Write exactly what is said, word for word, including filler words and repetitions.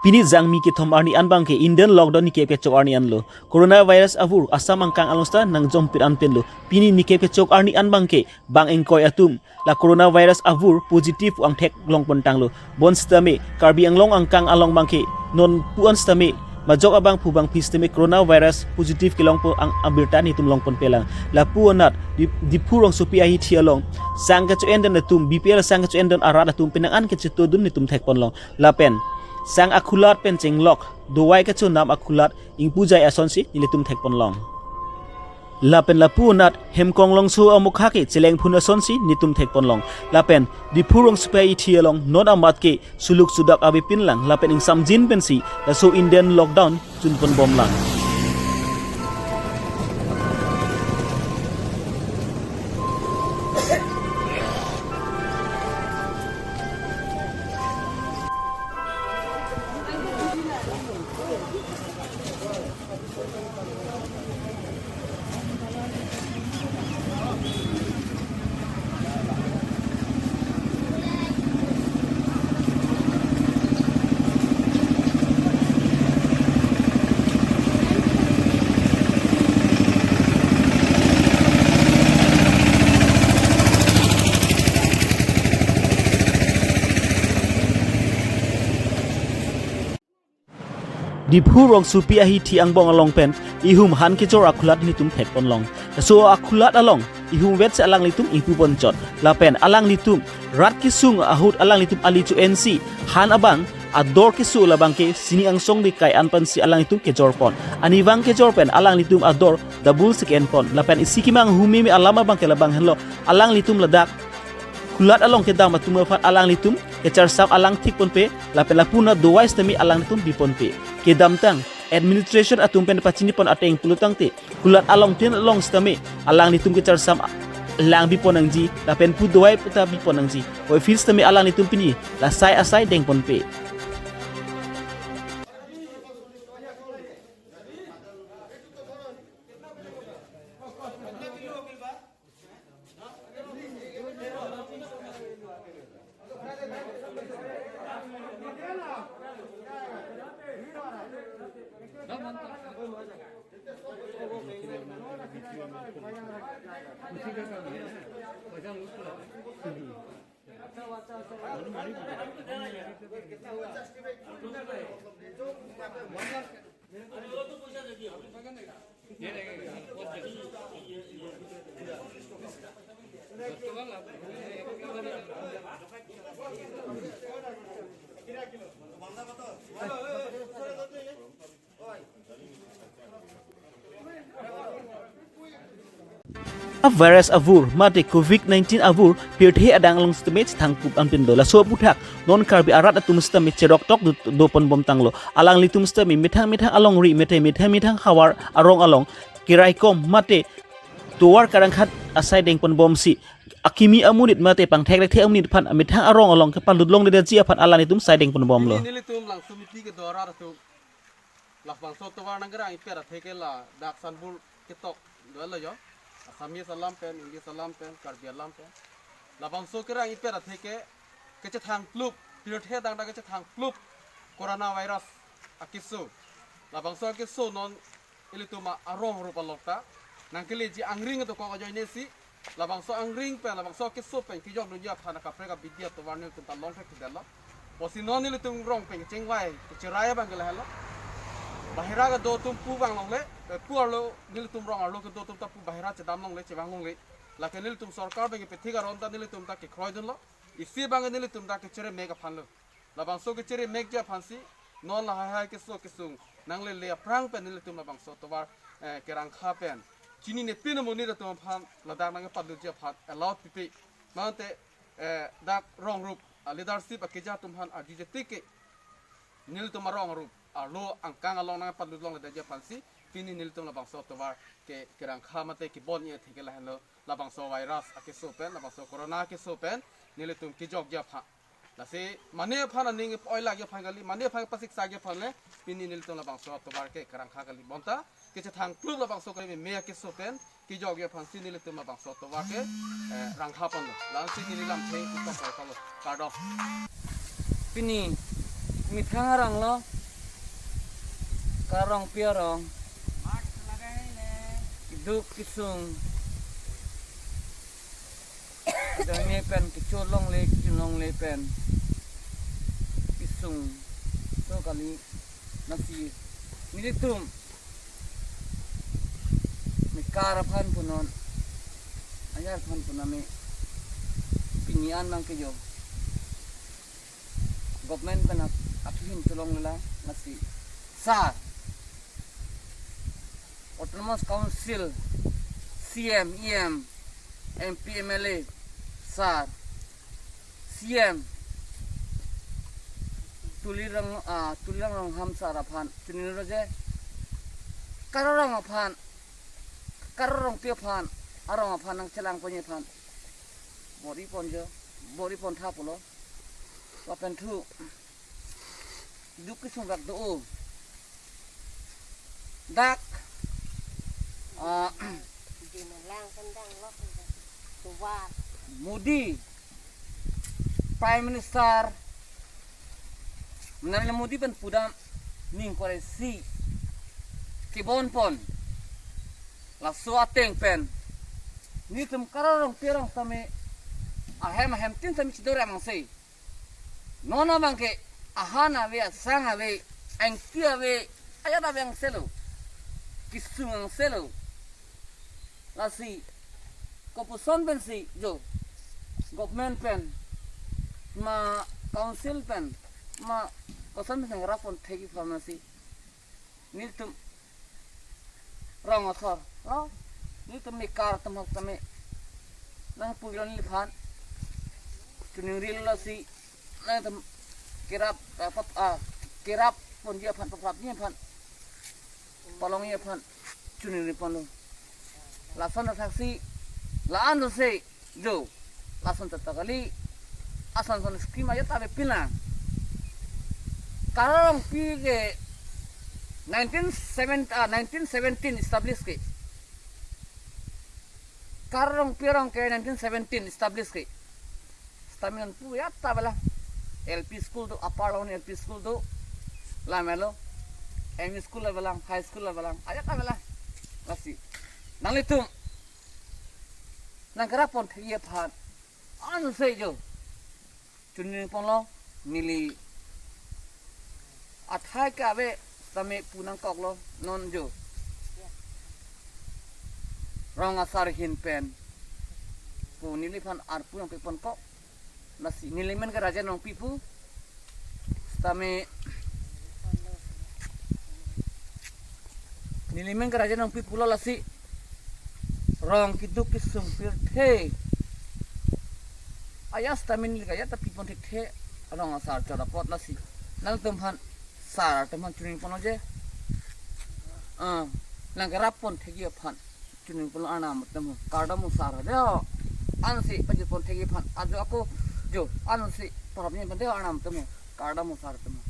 Pini Jangmi kethom arni an abangke Indian lockdown nikep kechok arni anlo. Coronavirus avur Assam angkang along seta nangjompit an pinlo. Pini nikep kechok arni an abangke bang ingkoi atum la coronavirus avur positive angthek longpon tanglo. Bonsitame Karbi Anglong angkang along abangke non pu-an sitame majok abangphu bangphi sitame coronavirus positive kelongpo ang abirta netum longponpelang. Lapu anat Di-, Diphu rongsopi ahithi along sang kecho-endon atum, B P L sang kecho-endon arat atum penang an kechetodun netum thekponlong. Lapen sang akhulat pen chenglok dovai kechonam akhulat ingpujai asonsi nelitum thekponlong. Lapen lapu anat Hemkonglongso amokha ke chelengphun asonsi netum thekponlong. Lapen Diphu rongsopi ahithi along non amat ke suluk sudak avepinlang lapen ingsamjin pensi laso Indian lockdown chunponbomlang. Diphu rongsopi ahithi angbong along pen ihum han kejor akhulat netum thekponlong. Laso akhulat along ihum vetsi alanglitum ingpuponchot. Lapen alanglitum rat kesung ahut alanglitum ali cho-ensi han abang ador keso labangke sini angsong de kai an pensi alanglitum kejorpon. Anivang kejor pen alanglitum ador double si ke-enpon. Lapen isi kimang humeme alam abangke labang henlo. Alanglitum ladak khulat along kedam atum aphan alanglitum kecharsam alang thikponpe, lapen lapu anat dovai sitame alanglitum biponpe. Kedamtang administration atum pen pachinipon ateng pulotangte khulat along tin along sitame alanglitum kecharsam lang bipon nangji, lapen pu dovai ta bipon nangji. Oi fees sitame alanglitum pini la sai asai dengponpe. A virus avur mate covid nineteen avur pirthe adang along sitame chethangkup an pinlo. Laso aputhak non Karbi arat atum sitame cheroktok do, doponbom tanglo. Alanglitum sitame methang methang alongri mate methang methang havar arong along keraikom mate tovar kerangkha asai dengponbomsi akimi amonit mate pangthek thekthe amonit aphan methang arong along kepalut longledetji aphan alanglitum sai dengponbomlo. Nelitum Langsomipi kedo arat atum labangso tovar nangkerang ipet athe ke ladak sanbur ketok dolo jo. Assamese alam pen, English alam pen, Karbi alam pen. Labangso kerang ipet athe ke kechethangplup, pirthe adang ta kechethangplup coronavirus akeso. Labangso akeso non ilitum arong rup along ta nangkeleji angring dokok ajoinesi. Labangso angring pen, labangso akeso pen kejokdunji aphan kaprek abidi atovar nelitum ta longthekthedetlo. Pusi non nelitum rong pen kechingvai kecherai abangke lahenlo. Bahira kedo atum pu vanglongle, eh, pu arlo nelitum rong arlo kedo atum ta pu bahira chedam longle, chevang longle. Lake nelitum sorkar abangke pethik aron ta nelitum ta kekroidunlo. Isi abangke nelitum ta kechere mek aphanlo. Labangso kechere mekji aphansi non lahai hai keso kesung nanglele aphrang pen nelitum labangso tovar, eh, kerangkha pen chinine pin amonit atum aphan ladak nangpalutji aphan allowed pipe. Mate, eh, dak rong rup, ah, leadership akeja atum aphan arjuje tik ke nelitum arong rup arlo angkang along nangpalut longledetji aphansi pini nelitum labangso tovar ke kerangkha mate kebon-i athe ke lahenlo. Labangso virus akeso pen, labangso corona akeso pen nelitum kejokji aphan. Lasi mane aphan aning oilakji aphan kali, mane aphan pasiksakji aphan le pini nelitum labangso atovar ke kerangkha kali. Bonta kechethangplup labangso kali meme akeso pen kejokji aphansi nelitum labangso atovar ke, eh, rangkha ponlo. Lasi neli lamthe itok kalo. Kardom. Pini Methang arong lo, Kar Rongpi arong, keduk kesung, adang ne pen kecho longle, kecho longle pen kesung so kali. Lasi nelitum mekar aphan punon, ajar aphan punon me pini an nangkejo. Government pen ak-, akihin cholonglelang, lasi sar, Autonomous Council, C M, E M, M P, M L A, sar, C M Tuliram, ah, Tuliram Ronghang sar aphan choningri je, Kar arong aphan, Kar Rongpi aphan, arong aphan nangchelang ponji aphan bor-i ponjo, bor-i pontha pulo. Lapen thu, keduk kesung rak do-o. Dak, ah, Di malang kandang lok tuwar. Modi, Prime Minister Narendra Modi pen pudam ning kore si kebon pon, laso ateng pen nelitum Kar Rongpi arong tame ahem ahem tin tame chidor amang se. Non abang ke ahan ave, asang ave, angti ave, ajat ave angselo, kesung angselo. Lasi kopuson pensi jo, government pen ma, council pen ma, koson pen nang rap pon thekji aphan lasi nelitum rong athor lo, nelitum mekar atum ahok tame nangpuilo neliphan, choningrilo, lasi nangtum kerap, ah, pap-, ah, kerap ponji aphan, paprapji aphan, palongji aphan choningri ponlo. Lason athaksi la-an lo se jo, lason tata kali, ason son scheme ajat ave pila. Kar Rongpi ke nineteen seven, ah, nineteen seventeen establish ke. Kar Rongpi arong ke nineteen seventeen establish ke. Sitame non pu ajat avelang. L P school do, Upper Laoni L P school do, lamelo, M E school avelang, high school avelang, ajat avelang. Lasi nanglitum nangkerap pon thekji aphan an se jo, choningri ponlo, neli athai ke ave tame pu nangkoklo non jo. Rong asar ahin pen pu neliphan arpu nangpi ponkok. Lasi neli men ke Rajen Rongpi pu. Sitame neli men ke Rajen Rongpi pulo, lasi rong keduk kesung pirthe ajat sitame neli ke ajat ta pi pon thekthe, rong asar chot apot. Lasi nangtum aphan, sar atum aphan choningri ponlo je, ah, nangkerap pon thekji aphan choningri ponlo, arnam atum ho, kardom sar ho de ho. Ansi pajut pon thekji aphan ajo ako jo, ansi parapji aphan de ho, arnam atum ho, kardom sar atum ho.